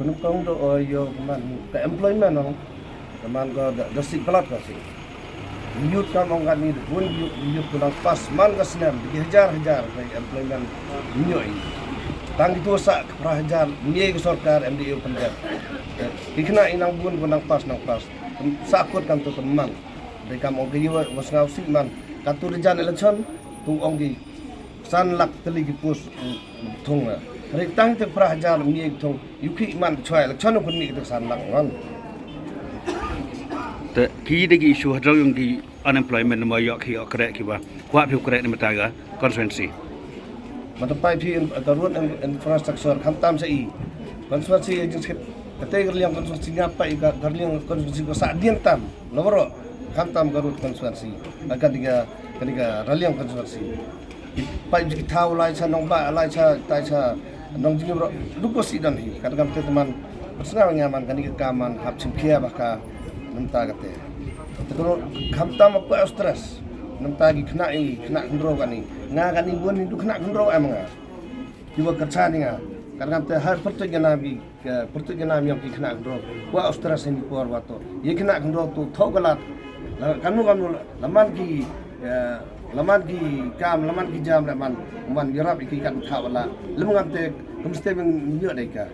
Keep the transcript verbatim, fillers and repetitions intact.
Pynpong do o yo man ka employment ong. Ka man ko da, da sik palat ka sik. Youth kam ong kani da bun youth, youth ko nang pass man ka snem, da ki hajar hajar ka employment nyo i. Tang itu sa ka phra hajar, ngi ka sorkar M D A u pynjat. Ki khynnah i nang bun ko nang pass, nang pass. Sa kut kam tu man. Da kam ong ka yo wa sngaw sik man. Ka tu da jan election, tu ong ki san lak tylli ki post, mm, thung na. Re tang te phra hajar mi thung. Yu ki man chwa election kun mi te san lak wan. Te ki de ki issue hadrong yung ki unemployment mo yok ki ok kre ki ba. Kwa phi kre ni mata ga constituency. Mata pai phi in, ka road in, infrastructure kham tam sa i. Constituency agency kate ka liang constituency ngap pai ka, ka liang constituency ko sa dien tam. Lawro kham tam ka road constituency. Ka diga, ka diga raliang constituency. Pai ji ki thaw lai cha nong ba, lai cha, tai cha nong ji bro. Duko si don hi. Kat kam te teman. Personal nga man kani ka kam man hap chim khia ba ka nanta kate. Te ko kham tam apa stress. Nanta ki khynnah i, khynnah khynraw kani. Nga kani bun hi du khynnah khynraw em nga. Ki wa kercha ni nga. Kat kam te har pertu jana bi Ka pyrtuit ka nam yong ki khynnah khynraw. Wa Australia sini por wa to. Ye khynnah khynraw to thok ka lad. La kanu kanu la man ki, eh, la man ki kam, la man ki jam, la man, man yarap ki kat tha wala. Lem ngam te, kum ste bing nyo dei ka.